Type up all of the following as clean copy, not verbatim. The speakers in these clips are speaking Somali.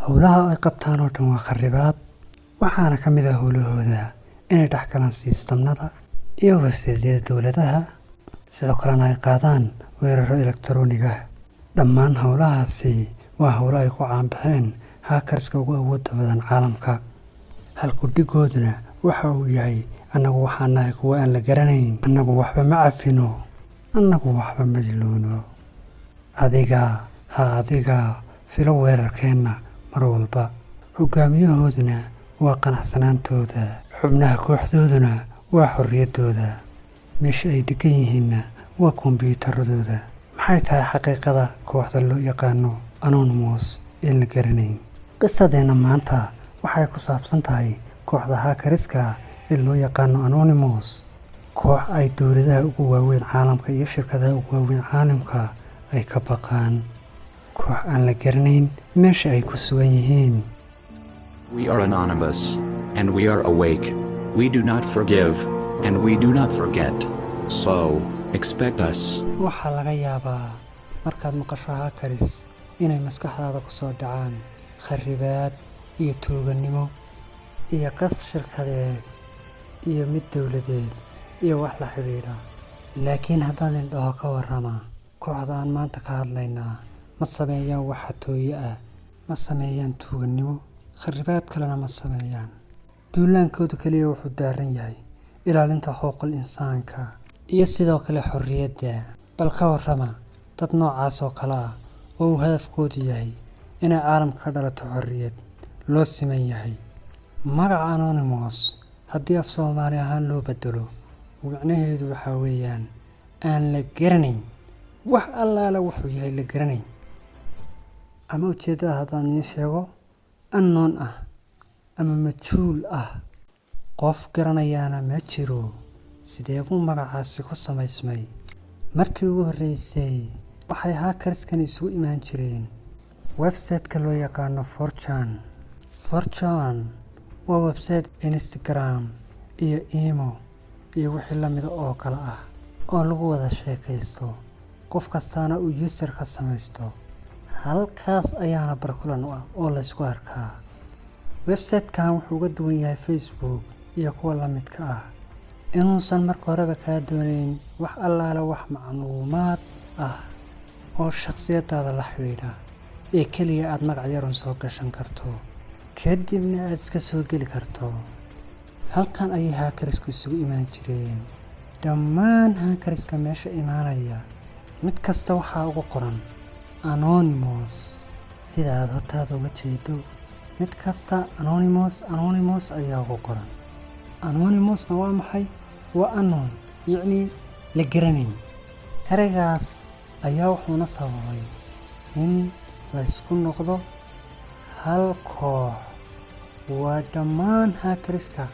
Howlaha ay qabtaan oo dhan waa kharibaad, waxaana ka mid ah howlahooda inay dhex galaan system-nada iyo website-yada dowladaha, sidoo kalena ay qaadaan weeraro elektaroonig ah. Dhammaan howlahaasi waa howlo ay ku caan baxeen hackers-ka ugu awoodda badan caalamka. Halku-dhiggooduna waxa uu yahay: "Annagu waxaan nahay kuwa aan la garanayn, annagu waxba ma cafino, annagu waxba ma ilowno." Adiga, ha adiga, filo weerarkeenna mar walba. Hogaamiyahooduna waa qanacsanaantooda, xubnaha kooxdooduna waa xorriyaddooda, meesha ay degan yihiinna waa kombiyuutaradooda. Maxay tahay xaqiiqada kooxda loo yaqaano Anonymous ee la garanayn? Qisadeenna maanta waxay ku saabsan tahay kooxda hackers-ka ee loo yaqaano Anonymous, koox ay dowladaha ugu waaweyn caalamka iyo shirkadaha ugu waaweyn caalamka ay ka baqaan, koox aan la garanayn meesha ay ku sugan yihiin. We are anonymous, and we are awake. We do not forgive, and we do not forget. So, expect us. Waxaa laga yaabaa markaad maqasho hackers inay maskaxdaada ku soo dhacaan kharibaad iyo tuugannimo iyo qas shirkadeed iyo mid dowladeed iyo wax la xidhiidha. Laakiin haddaan idin dhaho ka warrama, kooxda aan maanta ka hadlaynaa ma sameeyaan wax xatooyo ah, ma sameeyaan tuugannimo, kharibaad kalena ma sameeyaan. Duulaankoodu kaliya wuxuu daaran yahay ilaalinta xuquuqul insaanka iyo sidoo kale xorriyadda. Bal ka warrama dad noocaas oo kale ah oo uu hadafkoodu yahay inay caalamka ka dhalato xorriyad loo siman yahay? Magaca Anonymous haddii af Soomaali ahaan loo beddelo, micnaheedu waxaa weeyaan aan la garanayn, wax allaala wuxuu yahay la garanayn. Ama ujeeddada haddaan idiin sheego, unknown ah ama majhuul ah, qof garanayaana ma jiro. Sidee buu magacaasi ku samaysmay? Markii ugu horreysay waxay hackers-kani isugu imaan jireen website-ka loo yaqaano 4chan. 4chan waa website Instagram iyo Imo iyo wixii la mida oo kale ah oo lagu wada sheekaysto, qof kastaana uu user ka samaysto. Halkaas ayaana barkulan u ah oo la isku arkaa. Website-kan wuxuu uga duwan yahay Facebook iyo kuwa la midka ah inuusan marka horeba kaa doonayn wax allaala wax macluumaad ah oo shakhsiyadaada la xidhiidha, ee keliya aad magac yarun soo gashan karto, kadibna aad iska soo geli karto. Halkan ayay hackers-ku isugu imaan jireen. Dhammaan hackers-ka meesha imaanaya mid kasta waxaa ugu qoran Anonymous. Sida aad hortaada uga jeedo, mid kasta Anonymous, Anonymous ayaa ugu qoran. Anonymousna waa maxay? Waa unknown, yacni la garanayn. Ereygaas ayaa wuxuuna sababay in la isku noqdo hal koox. Waa dhammaan hackers-ka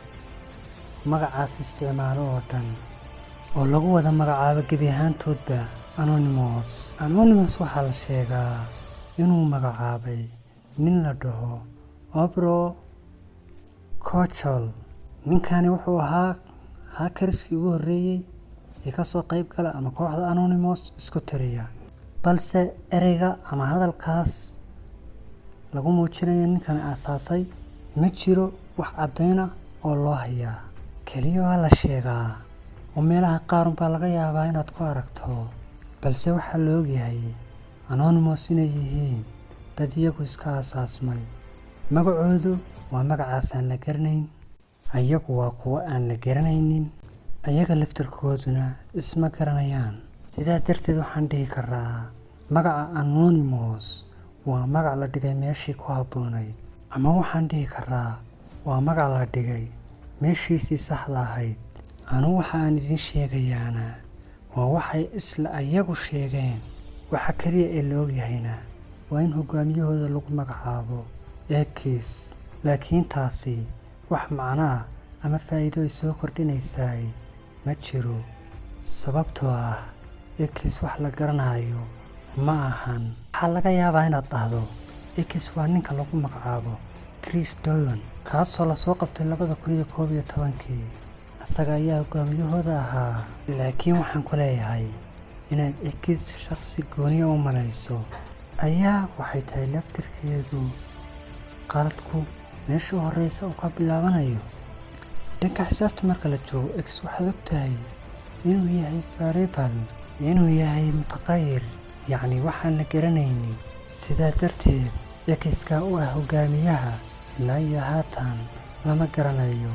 magacaas isticmaalo oo dhan oo lagu wada magacaabo gebi ahaantoodba Anonymous. Anonymous waxaa la sheegaa inuu magacaabay nin la dhaho Oprah Kochel. Ninkani wuxuu ahaa hackers-kii ugu horreeyay ee kasoo qayb gala ama kooxda Anonymous isku tiriya, balse ereyga ama hadalkaas lagu muujinayo ninkan aasaasay ma jiro wax caddeyn ah oo loo hayaa. Kaliya waa la sheegaa oo meelaha qaar unbaa laga yaabaa inaad ku aragto, balse waxaa la ogyahay Anonymous inay yihiin dad iyagu iska aasaasmay. Magacoodu waa magacaas aan la garanayn, ayagu waa kuwo aan la garanaynin, ayaga laftirkooduna isma garanayaan. Sidaa darteed waxaan dhihi karaa magaca Anonymous waa magac la dhigay meeshii ku habboonayd, ama waxaan dhihi karaa waa magac la dhigay meeshiisii saxda ahayd. Anu waxa aan idiin sheegayaana waa waxay isla ayagu sheegeen. Waxa kaliya ee la ogyahayna waa in hogaamiyahooda lagu magacaabo X, laakiin taasi wax macno ah ama faa'iido ay soo kordhinaysaay ma jiro, sababtoo ah X wax la garanayo ma ahan. Waxaa laga yaabaa inaad dhahdo X waa ninka lagu magacaabo Chris Doyon, kaasoo lasoo qabtay 2011-kii. Isaga ayaa hogaamiyahooda ahaa. Laakiin waxaan ku leeyahay, inaad X shakhsi gooniya u malayso ayaa waxay tahay laftirkeedu. Qaladku meesha u horeysa uu ka bilaabanayo. Dhanka xisaabta marka la joogo, X waxaad ogtahay inuu yahay variable, inuu yahay mutaqayir, yacni waxaan la garanaynin. Sidaa darteed, X-ka u ah hogaamiyaha ilaa iyo haatan lama garanayo.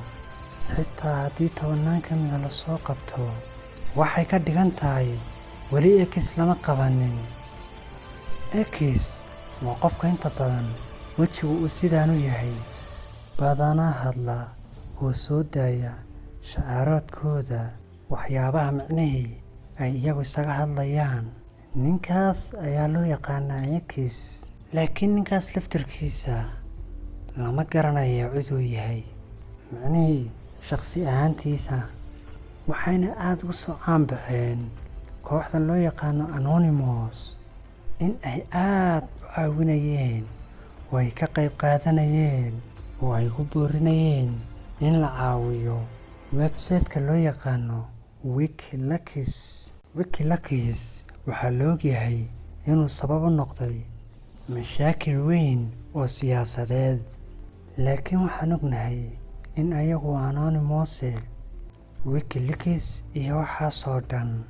Xitaa haddii tobanaan ka mida la soo qabto, waxay ka dhigan tahay weli X lama qabanin. X waa qofka inta badan wejigu uu sidaan u yahay, badanaa hadla oo soo daaya shacaaroodkooda, waxyaabaha micnihii ay iyagu isaga hadlayaan. Ninkaas ayaa loo yaqaanaa X, laakiin ninkaas laftirkiisa lama garanayo ciduu yahay, micnihii shaqsi ahaantiisa. Waxayna aada ugu soo caan baxeen kooxda loo yaqaano Anonymous in ay aada u caawinayeen oo ay ka qayb qaadanayeen oo ay ku boorinayeen in la caawiyo website-ka loo yaqaano WikiLeaks. WikiLeaks waxaa la ogyahay inuu sabab u noqday mashaakil weyn oo siyaasadeed, laakiin waxaan ognahay in ayagu Anonymous, WikiLeaks iyo waxaasoo dhan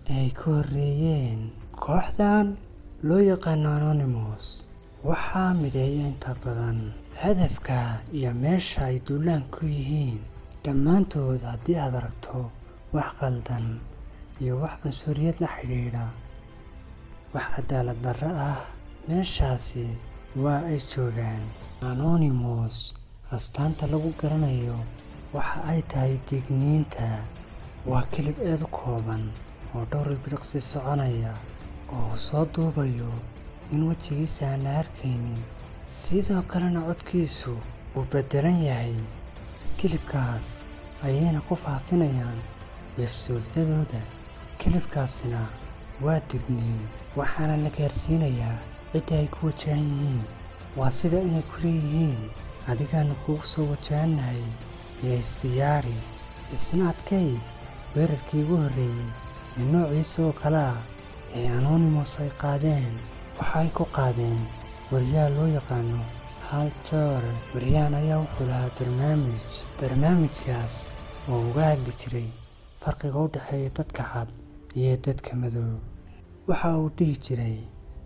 ay ka horreeyeen. Kooxdan loo yaqaano Anonymous waxaa mideeya inta badan hadafka iyo meesha ay duulaan ku yihiin. Dhammaantood haddii aad aragto wax qaldan iyo wax cunsuriyad la xidhiidha, wax cadaalad darro ah, meeshaasi waa ay joogaan. Anonymous astaanta lagu garanayo waxa ay tahay digniinta. Waa clip aad u kooban oo dhowr ilbiriqsi soconaya oo uu soo duubayo in wejigiisa aan la arkaynin, sidoo kalena codkiisu uu beddelan yahay. Clip-kaas ayayna ku faafinayaan website-yadooda. Clip-kaasina waa digniin, waxaana la gaarsiinayaa cidda ay ku wajahan yihiin. Waa sida inay ku leeyihiin adigaanu kugu soo wajahannahay ee isdiyaari. Isna adkay. Weerarkii ugu horreeyay ee noociisa oo kale ah ee Anonymous ay qaadeen waxa ay ku qaadeen wariyaha loo yaqaano Hal Jore. Wariyahan ayaa wuxuu lahaa barnaamij, barnaamijkaas oo uga hadli jiray farqiga u dhexeeya dadka cad iyo dadka madow. Waxa uu dhihi jiray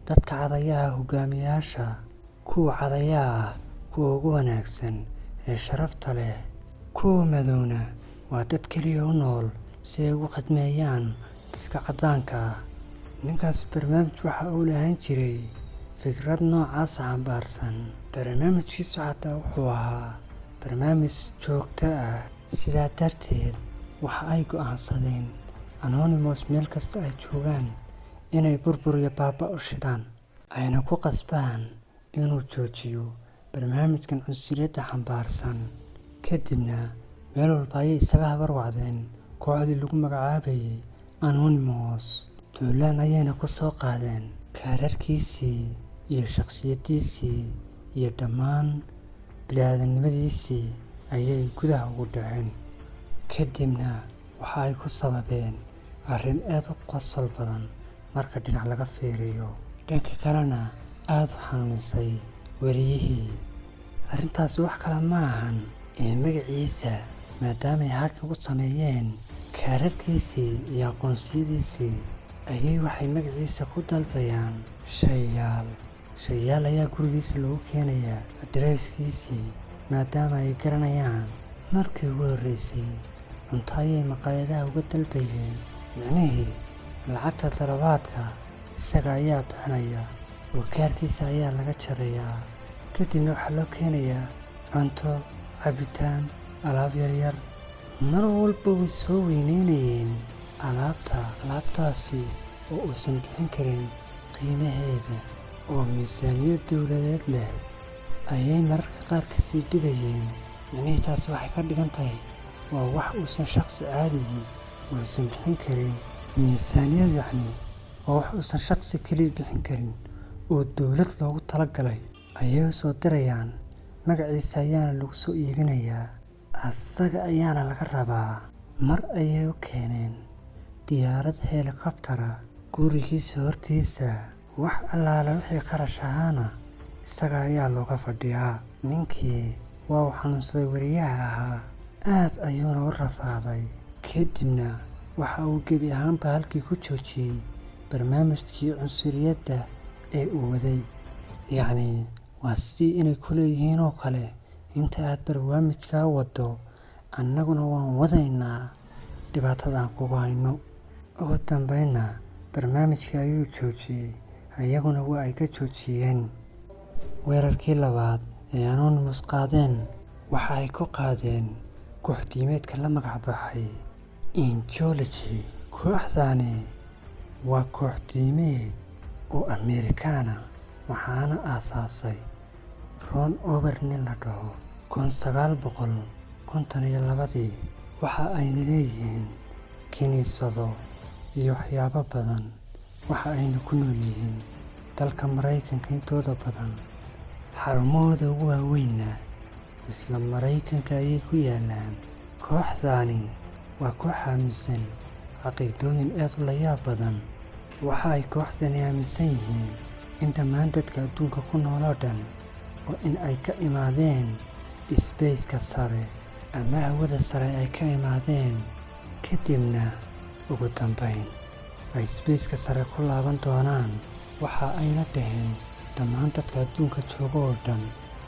dadka cad ayaa ah hogaamiyayaasha, kuwa cad ayaa ah kuwa ugu wanaagsan ee sharafta leh, kuwa madowna waa dad keliya u nool si ay ugu khidmeeyaan dadka caddaanka ah. Ninkaas barnaamij waxa uu lahaan jiray fikrad noocaas xambaarsan. Barnaamijkiisu xataa wuxuu ahaa barnaamij joogto ah. Sidaa darteed, waxa ay go'aansadeen Anonymous meel kasta ay joogaan inay burbur iyo baaba u shidaan, ayna ku qasbaan inuu joojiyo barnaamijkan cunsuriyadda xambaarsan. Kadibna meel walba ayay isaga habar wacdeen kooxdii lagu magacaabayay Anonymous. Duulaan ayayna ku soo qaadeen kaararkiisii iyo shakhsiyadiisii iyo dhammaan bini'aadanimadiisii ayay gudaha ugu dhaceen. Kadibna waxa ay ku sababeen arrin aad u qosol badan marka dhinac laga fiiriyo, dhanka kalena aad u xanuunisay wariyihii. Arrintaasi wax kale ma ahan ee magaciisa maadaamay hacking ku sameeyeen kaararkiisii iyo aqoonsiyadiisii, ayay waxay magaciisa ku dalbayaan shayaal. Shayaal ayaa gurigiisa loogu keenayaa address-kiisii maadaama ay garanayaan. Markii ugu horreysay cunto ayay maqaayadaha uga dalbayeen, micnihii lacagta dalabaadka isaga ayaa bixinaya oo kaarkiisa ayaa laga jarayaa. Kadibna waxaa loo keenayaa cunto, cabitaan, alaab yaryar. Mar walba way soo weyneynayeen alaabta, alaabtaasi oo uusan bixin karin qiimaheeda oo miisaaniyad dowladeed leh ayay mararka qaar ka sii dhigayeen. Micnihii taasi waxay ka dhigan tahay waa wax uusan shaqsi caadigii uusan bixin karin. Miisaaniyad yacni waa wax uusan shaqsi kaliya bixin karin oo dowlad loogu talagalay ayay u soo dirayaan. Magaciisa ayaana lagu soo iibinayaa, asaga ayaana laga rabaa. Mar ayay u keeneen diyaarad helikobtara gurigiisa hortiisa, wax allaala wixii qarash ahaana Isaga ayaa looga fadhiyaa. Ninkii waa uu xanuunsaday weriyaha ahaa, aad ayuuna u rafaaday. Kadibna waxa uu gebi ahaanba halkii ku joojiyey barnaamijkii cunsuriyadda ee uu waday. Yacni waa sidii inay ku leeyihiin oo kale, inta aad barnaamijkaa waddo, annaguna waan wadaynaa dhibaatada aan kugu hayno. Ugu dambeynna barnaamijkii ayuu joojiyey, iyaguna waa ay ka joojiyeen. Weerarkii labaad ee Anonymous qaadeen waxa ay ku qaadeen koox diimeedka la magac baxay Angelology. Kooxdani waa koox diimeed oo Amerikaan ah, waxaana aasaasay Ron Ober nin la dhaho 1952. Waxa ayna leeyihiin kiniisado iyo waxyaabo badan. Waxa ayna ku nool yihiin dalka Maraykanka intooda badan. Xarumahooda ugu waaweynna isla Maraykanka ayay ku yaallaan. Kooxdani waa koox aaminsan caqiidooyin aad u layaab badan. Waxa ay kooxdani aaminsan yihiin in dhammaan dadka adduunka ku nool oo dhan waa in ay ka imaadeen isbayska sare ama hawada sare ay ka imaadeen, kadibna ugu dambeyn ay isbayska sare ku laaban doonaan. Waxa ayna dhaheen dhammaan dadka adduunka jooga oo dhan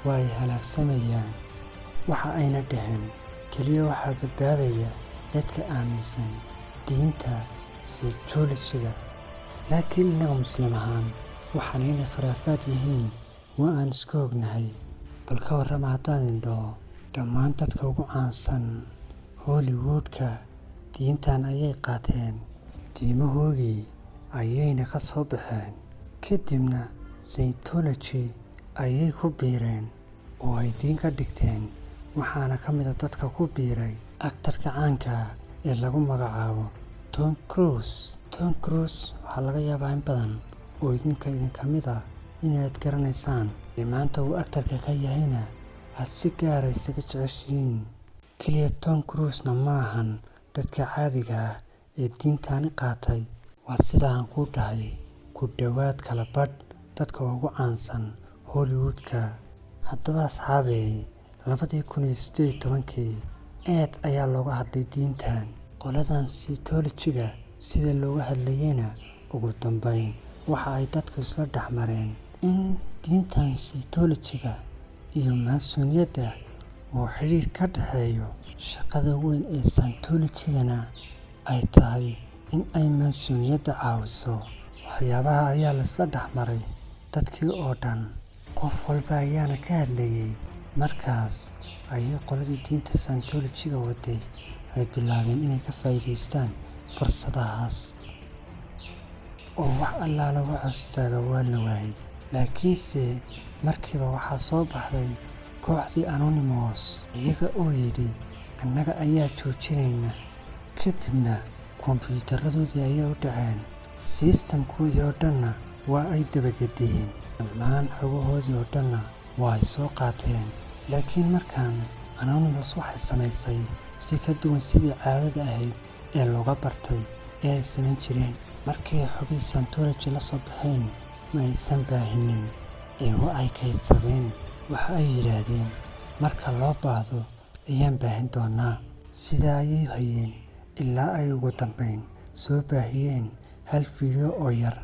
waa ay halaagsamayaan. Waxa ayna dhaheen keliya waxaa badbaadaya dadka aaminsan diinta Scientology-ga. Laakiin innaga Muslim ahaan waxaan inay khuraafaad yihiin waa aan iska ognahay. Bal ka warrama haddaan idin dhaho dhammaan dadka ugu caansan Hollywood-ka diintan ayay qaateen, diimahoogii ayayna ka soo baxeen, kadibna Scientology ayay ku biireen oo ay diin ka dhigteen. Waxaana ka mid ah dadka ku biiray aktarka caanka ah ee lagu magacaabo Tom Cruise. Tom Cruise waxaa laga yaabaa in badan oo idinka idinka mid ah inaad garanaysaan. Maanta uu aktarka ka yahayna aad si gaar ah isaga jeceshihiin. Keliya Tom Cruise-na ma ahan dadka caadiga ah ee diintani qaatay. Waa sida aan kuu dhahay, ku dhowaad kala badh dadka ugu caansan Hollywood-ka. Haddaba asxaabey, 2018-kii aad ayaa looga hadlay diintan. Qoladan Scientology-ga sida looga hadlayayna ugu dambeyn waxa ay dadku isla dhex mareen in diintan Scientology-ga iyo Maasooniyadda uu xiriir ka dhexeeyo. Shaqada weyn ee Scientology-gana ay tahay in ay Maasooniyadda caawiso. Waxyaabaha ayaa la isla dhex maray dadkii oo dhan, qof walba ayaana ka hadlayay. Markaas ayay qoladii diinta Scientology-ga waday ay bilaabeen inay ka faa'iidaystaan fursadahaas, oo wax allaala wax istaaga waa la waayay. Laakiinse markiiba waxaa soo baxday kooxdii Anonymous, iyaga oo yidhi annaga ayaa joojinayna. Kadibna kombiyuutaradoodii ayay u dhaceen, sistamkoodii oo dhanna waa ay dabagediyeen, dhammaan xogahoodii oo dhanna waa ay soo qaateen. Laakiin markan Anonymous waxay samaysay si ka duwan sidii caadada ahayd ee looga bartay ee ay samayn jireen. Markii ay xogihii Scientology la soo baxeen, ma aysan baahinin ee waa ay kaydsadeen. Waxa ay yidhaahdeen marka loo baahdo ayaan baahin doonaa. Sidaa ayay hayeen ilaa ay ugu dambeyn soo baahiyeen hal fiidyo oo yar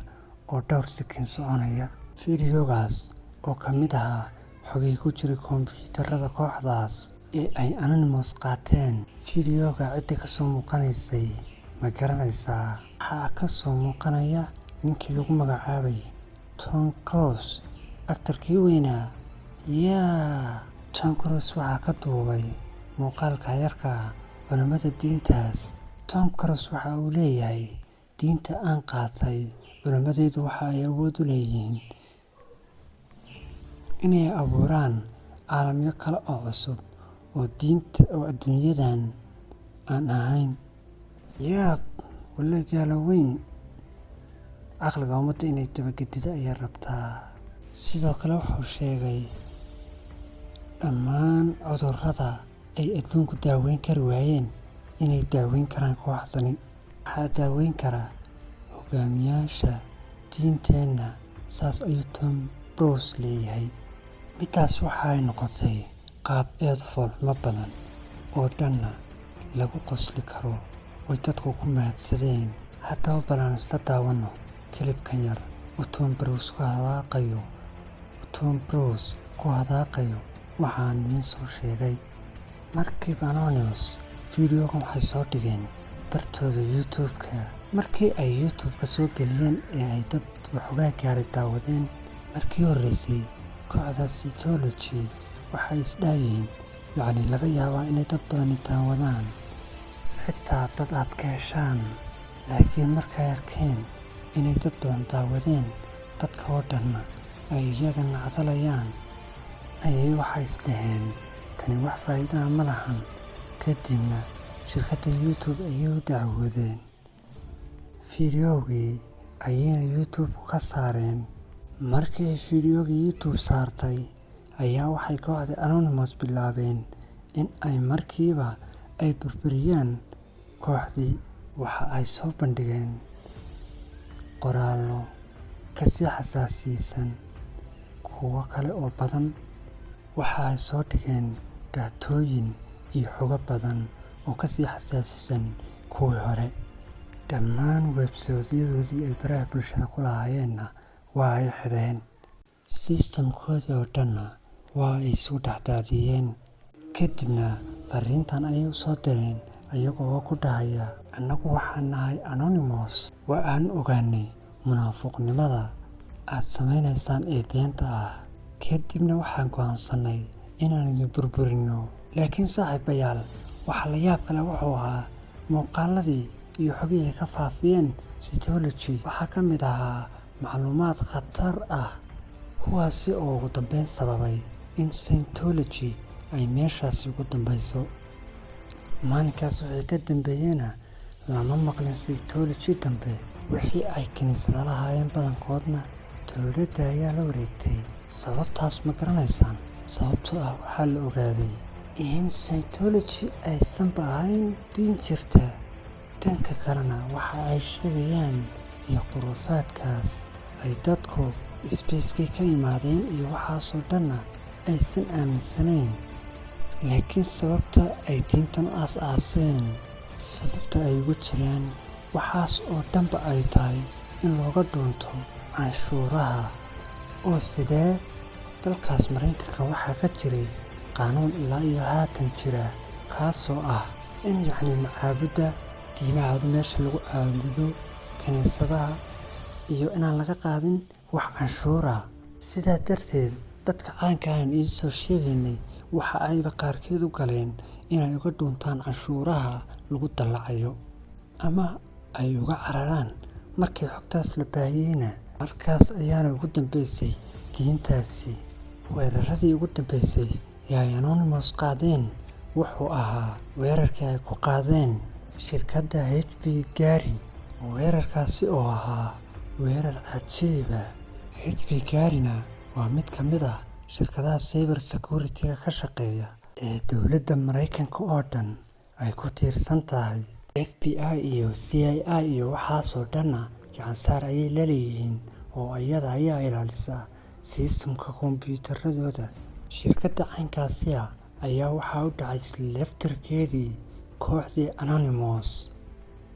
oo dhowr sekin soconaya. Fiidyogaas oo ka mid ahaa xogihii ku jiray kombiyuutarada kooxdaas ee ay Anonymous qaateen. Fiidyoga cidda ka soo muuqanaysay ma garanaysaa? Waxaa ka soo muuqanaya ninkii lagu magacaabay Tom Cruise, aktarkii weynaa. Yaa Tom Cruise waxaa ka duubay muuqaalka yarka ah culimmada diintaas. Tom Cruise waxa uu leeyahay diinta aan qaatay culimmadaydu waxa ay awood u leeyihiin inay abuuraan caalamyo kale oo cusub oo diinta oo adduunyadan aan ahayn. Yaab, walla gaalo weyn caqliga ummadda inay dabagedido ayaa rabtaa. Sidoo kale wuxuu sheegay dhammaan cudurrada ay adduunku daaweyn kari waayeen inay daaweyn karaan kooxdani. Waxaa daaweyn kara hogaamiyaasha diinteenna, saas ayuu Tom Cruise leeyahay. Midaas waxa ay noqotay qaab aad u foolxumo badan oo dhanna lagu qosli karo oy dadku ku mahadsadeen. Haddaba bal aan isla daawano clip-kan yar uu Tom Cruise ku hadaaqayo waxaan idiin soo sheegay. Markiiba Anonymous fiidiyogan waxay soo dhigeen bartooda YouTube-ka. Markii ay YouTube-ka soo geliyeen ee ay dad waxoogaa gaaray daawadeen, markii horreysay kooxda Scientology waxay isdhaayeen, yacni laga yaabaa inay dad badani daawadaan, xitaa dad aad ka heshaan. Laakiin markay arkeen inay dad badan daawadeen, dadka oo dhanna ay iyaga nacdalayaan, ayay waxay isdhaheen tani wax faa'iido ah ma lahan. Kadibna shirkadda YouTube ayay u dacwoodeen. Fiidiyowgii ayayna YouTube ka saareen. Markii ay fiidiyowgii YouTube saartay ayaa waxay kooxda Anonymous bilaabeen in ay markiiba ay burburiyaan kooxdii. Waxa ay soo bandhigeen qoraallo ka sii xasaasisan kuwo kale oo badan. Waxa ay soo dhigeen datooyin iyo xogo badan oo ka sii xasaasisan kuwii hore. Dhammaan website-yadoodii ay baraha bulshada ku lahaayeenna waa ay xidheen. System-koodii oo dhanna waa ay isu dhex daadiyeen. Kadibna fariintan ayay u soo direen iyagoo ku dhahaya: "Annagu waxaan nahay Anonymous, waa aan ogaanay munaafiqnimada aad samaynaysaan ee beenta ah. Kadibna waxaan go'aansanay inaan idin burburino." Laakiin saaxiibayaal, waxa la yaab kale wuxuu ahaa muuqaaladii iyo xogihii ay ka faafiyeen Scientology. Waxaa ka mid ahaa macluumaad khatar ah, kuwaasi oo ugu dambeyn sababay in Scientology ay meeshaasi ugu dambeyso. Maalinkaas wixii ka dambeeyayna lama maqlin Scientology dambe. Wixii ay kiniisado lahaayeen badankoodna dowladda ayaa la wareegtay. Sababtaas ma garanaysaan? Sababtoo ah waxaa la ogaaday in Scientology aysanba ahayn diin jirta. Dhanka kalena waxa ay sheegayaan iyo khuraafaadkaas ay dadku space-kay ka yimaadeen iyo waxaasoo dhanna aysan aaminsanayn. Laakiin sababta ay diintan u aas-aaseen, sababta ay ugu jiraan waxaas oo dhanba ay tahay in looga dhuunto canshuuraha. Oo sidee dalkaas Mareykanka waxaa ka jiray qaanuun ilaa iyo haatan jira, kaasoo ah in yacni macaabudda diimaha meesha lagu caabudo, kiniisadaha, iyo inaan laga qaadin wax canshuur ah. Sidaa darteed dadka caanka aan idiin soo sheegaynay waxa ayba qaarkeed u galeen inay uga dhuuntaan canshuuraha lagu dallacayo ama ay uga cararaan. Markii xogtaas la baahiyeyna, markaas ayaana ugu dambeysay diintaasi. Weeraradii ugu dambeysay ee ay Anonymous qaadeen wuxuu ahaa weerarkii ay ku qaadeen shirkadda HBGary. Weerarkaasi oo ahaa weerar cajiib ah. HBGary-na waa mid ka mid ah shirkadaha cyber security-ga ka shaqeeya ee dowladda Mareykanka oo dhan ay ku tiirsan tahay. FBI iyo CIA iyo waxaasoo dhanna gacan saar ayay la leeyihiin oo iyada ayaa ilaalisa system-ka kombiyuutaradooda. Shirkadda caynkaasi ah ayaa waxaa u dhacay laftirkeedii kooxdii Anonymous.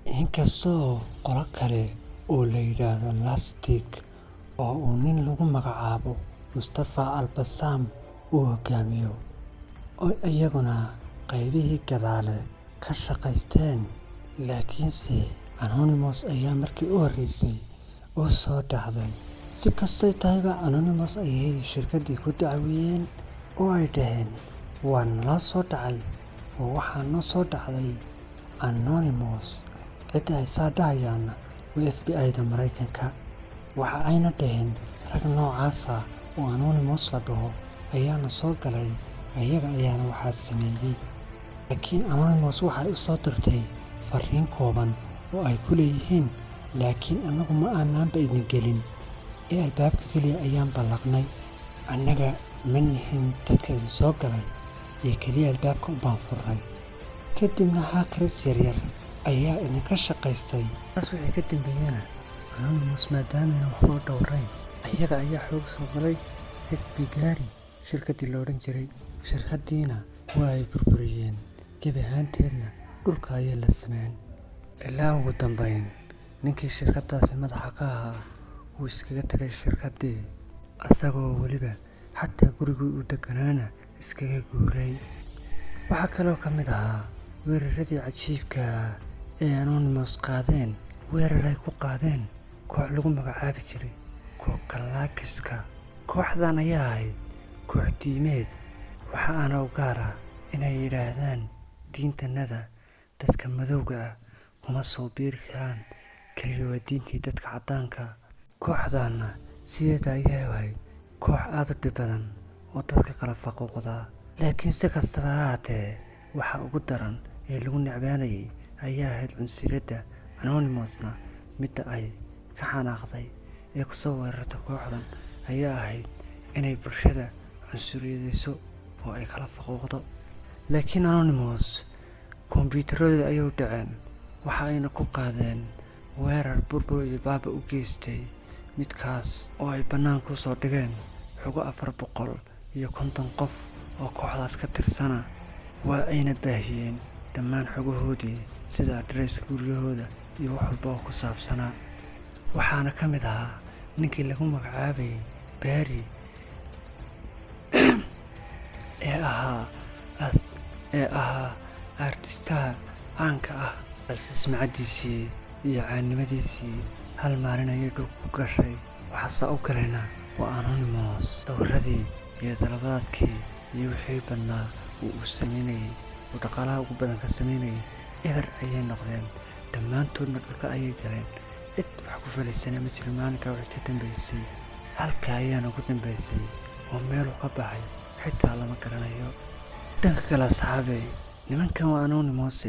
Inkastoo qolo kale oo la yidhaahdo Lastic oo uu nin lagu magacaabo Mustafa Al-Bassam uu hogaamiyo, oo iyaguna qaybihii gadaale ka shaqaysteen. Laakiinse Anonymous ayaa markii u horreysay u soo dhacday. Si kastoy tahayba, Anonymous ayay shirkaddii ku dacweeyeen oo ay dhaheen waa nala soo dhacay oo waxaa noo soo dhacday Anonymous. Cidda ay saa dhahayaanna waa FBI-da Mareykanka. Waxa ayna dhaheen rag noocaas ah oo Anonymous la dhaho ayaana soo galay, ayaga ayaana waxaa sameeyey. Laakiin Anonymous waxay u soo dirtay fariin kooban oo ay ku leeyihiin: "Laakiin annagu ma aanaanba idin gelin ee albaabka keliya ayaan ballaqnay. Annaga ma nihin dadka idin soo galay ee keliya albaabka unbaan furnay. Kadibna hackers yaryar ayaa idinka shaqaystay." Taas wixii ka dambeeyana Anonymous maadaamayna waxba u dhowrayn, ayaga ayaa xoog soo galay HBGary. shirkaddii la odhan jiray. Shirkaddiina waa ay burburiyeen, gebi ahaanteedna dhulka ayay la simeen. Ilaa ugu dambeyn ninkii shirkaddaasi madaxa ka ahaa wuu iskaga tagay shirkaddii, asagoo weliba xataa gurigii uu deganaana iskaga guuray. Waxaa kaloo ka mid ahaa weeraradii cajiibka ah ee Anonymous qaadeen weerar ay ku qaadeen koox lagu magacaabi jiray Kokalaakiska. Kooxdan ayaa ahayd koox diimeed, waxa aana u gaar ah inay yidhaahdaan diintanada dadka madowga ah kuma soo biiri karaan, kaliya waa diintii dadka caddaanka. Kooxdanna sideeda ayay ahayd koox aad u dhib badan oo dadka kala faquuqda. Laakiin si kastaba ha ahaatee, waxa ugu daran ee lagu necbaanayay ayaa ahayd cunsuriyadda. Anonymousna midda ay ka xanaaqday ee ku soo weerartay kooxdan ayaa ahayd inay bulshada cunsuriyadeyso oo ay kala faquuqdo. Laakiin Anonymous kombiyuutaradooda ayay u dhaceen, waxa ayna ku qaadeen weerar burbur iyo baaba u geystay, midkaas oo ay banaanka ku soo dhigeen xogo 450 qof oo kooxdaas ka tirsana. Waa ayna baahiyeen dhammaan xogahoodii, sida adreeska guryahooda iyo wax walba oo ku saabsanaa. Waxaana ka mid ahaa ninkii lagu magacaabayay Barry ee ahaa artistaha caanka ah, balse sumcaddiisii iyo caannimadiisii hal maalin ayay dhulka ku gashay. Waxaase u galayna waa Anonymous. Sawiradii iyo dalabadkii iyo wixii badnaa oo uu sameynayay oo dhaqaalaha ugu badan ka sameynayay eber ayay noqdeen, dhammaantoodna dhulka ayay galeen. Cid wax ku falaysana ma jirin maalinkaa wixii ka dambeysay. Halka ayaana ugu dambeysay oo meeluu ka baxay xitaa lama garanayo. Dhanka kale, asxaabey, nimankan waa Anonymous.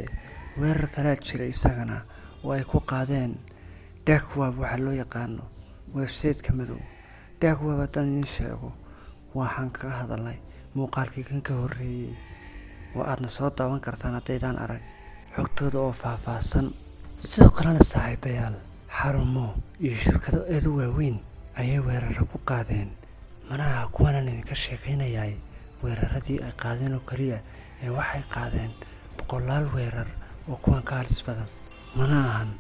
Weerar kalaa jiray isagana oo ay ku qaadeen dark web, waxa loo yaqaano website-ka madow. Dark web haddaan idiin sheego, waxaan kaga hadalnay muuqaalkii kan ka horreeyay oo aadna soo daawan kartaan haddaydaan arag xogtooda oo faahfaahsan. Sidoo kalena, saaxiibayaal, xarumo iyo shirkado aad u waaweyn ayay weeraro ku qaadeen. Manaha kuwanaan idinka sheekeynayay weeraradii ay qaadeen oo keliya ee waxay qaadeen boqolaal weerar oo kuwan ka halis badan. Mana ahan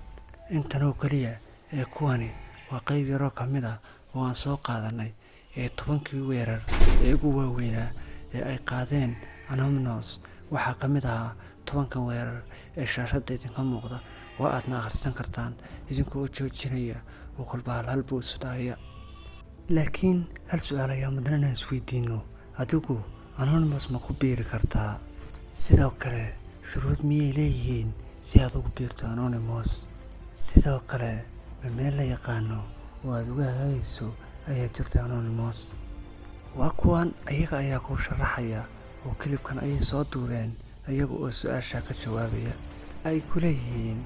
intan oo keliya ee kuwani waa qayb yaroo ka mid ah oo aan soo qaadanay ee 10kii weerar ee ugu waaweynaa ee ay qaadeen Anonymous. Waxaa ka mid ahaa 10kan weerar ee shaashadda idinka muuqda, oo aadna akhrisan kartaan idinkoo joojinaya oo kolba hal hal buu isu dhahaya. Laakiin hal su'aal ayaa mudan inaan isweydiino: adigu Anonymous ma ku biiri kartaa? Sidoo kale, shuruud miyay leeyihiin si aad ugu biirto Anonymous? Sidoo kale, ma meel la yaqaano oo aad uga hagaagayso ayaa jirta Anonymous? Waa kuwan ayaga ayaa kuu sharaxaya oo clipkan ayay soo duubeen iyaga oo su'aasha ka jawaabaya. Ay ku leeyihiin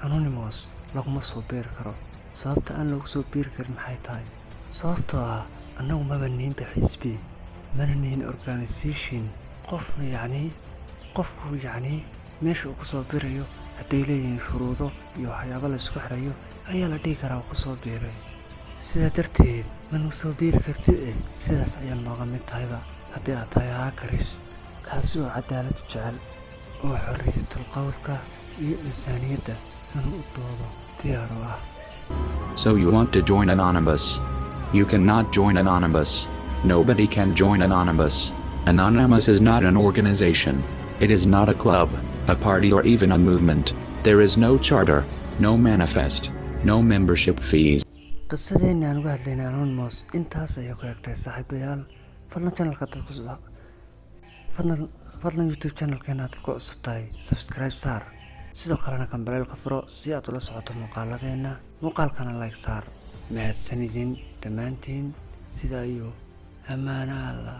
Anonymous laguma soo biiri karo. Sababta aan lagu soo biiri karin maxay tahay? Sababtoo ah annagu maba nihinba xisbi, mana nihin organization. Qofna yacni qofku yacni meesha uu kusoo biirayo hadday leeyihiin shuruudo iyo waxyaabo la isku xidhayo ayaa la dhihi karaa uu kusoo biiray. Sidaa darteed ma nagu soo biiri kartid sidaas ayaa nooga mid tahayba haddii aad tahay hackers, kaasi oo cadaalad jecel oo xorriyatul qowlka iyo insaaniyadda inuu u doodo diyaar u ah. So you want to join Anonymous? You cannot join Anonymous. Nobody can join Anonymous. Anonymous is not an organization. It is not a club, a party, or even a movement. There is no charter, no manifest, no membership fees. Qisadeena aan uga hadlaynay Anonymous intaas ayay ku egtahay, saaxiibayaal. Fadlan channelka dad ku fadlan fadlan YouTube channelkeena dad ku cusub tahay subscribe saar, sidoo kalena gambaleelka furo si aad ula socoto muuqaaladeena. Muuqaalkana like saar. Mahadsanidin dhammaantiin, sidaa iyo ammaano Allah.